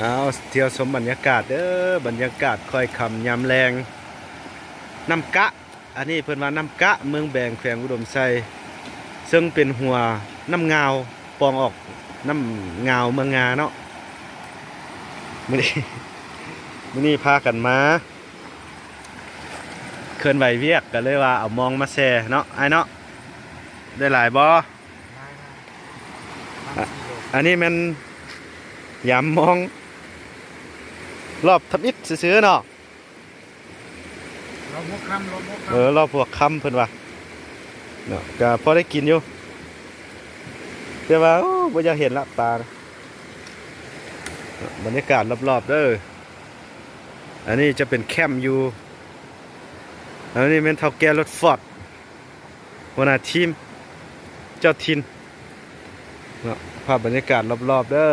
ອ້າວ ທ່ຽວຊົມບັນຍາກາດເດີ້ ບັນຍາກາດຄ້ອຍຄ່ຳຍາມແລງ ນ້ຳກະ ອັນນີ້ເພິ່ນວ່ານ້ຳກະ ເມືອງແບງ ແຂວງອຸດົມໄຊ ເຊິ່ງເປັນຫົວນ້ຳງາວ ປອງອອກນ້ຳງາວເມືອງງາເນາະ. ມື້ນີ້ ມື້ນີ້ພາກັນມາເຄື່ອນໄຫວວຽກ ກໍເລີຍວ່າເອົາມອງມາແຊ່ເນາະ ອ້າຍເນາະ. ໄດ້ຫຼາຍບໍ່? ອະ ອັນນີ້ແມ່ນຍາມມອງ ລອບທຳອິດຊື່ໆເນາະ. ລອບຫົວຄ່ຳ ລອບຫົວຄ່ຳ ເອີ ລອບຫົວຄ່ຳເພິ່ນວ່າເນາະ ກະພໍໄດ້ກິນຢູ່ ແຕ່ວ່າ ໂອ້ ບໍ່ຢາກເຫັນລະປານະ. ບັນຍາກາດລອບໆເດີ້ ອັນນີ້ຈະເປັນແຄມຢູ່ ອັນນີ້ແມ່ນເຖົ້າແກ່ລົດຟອດ ຫົວໜ້າທີມ ເຈົ້າຖິ່ນເນາະ. ພາບບັນຍາກາດລອບໆເດີ້.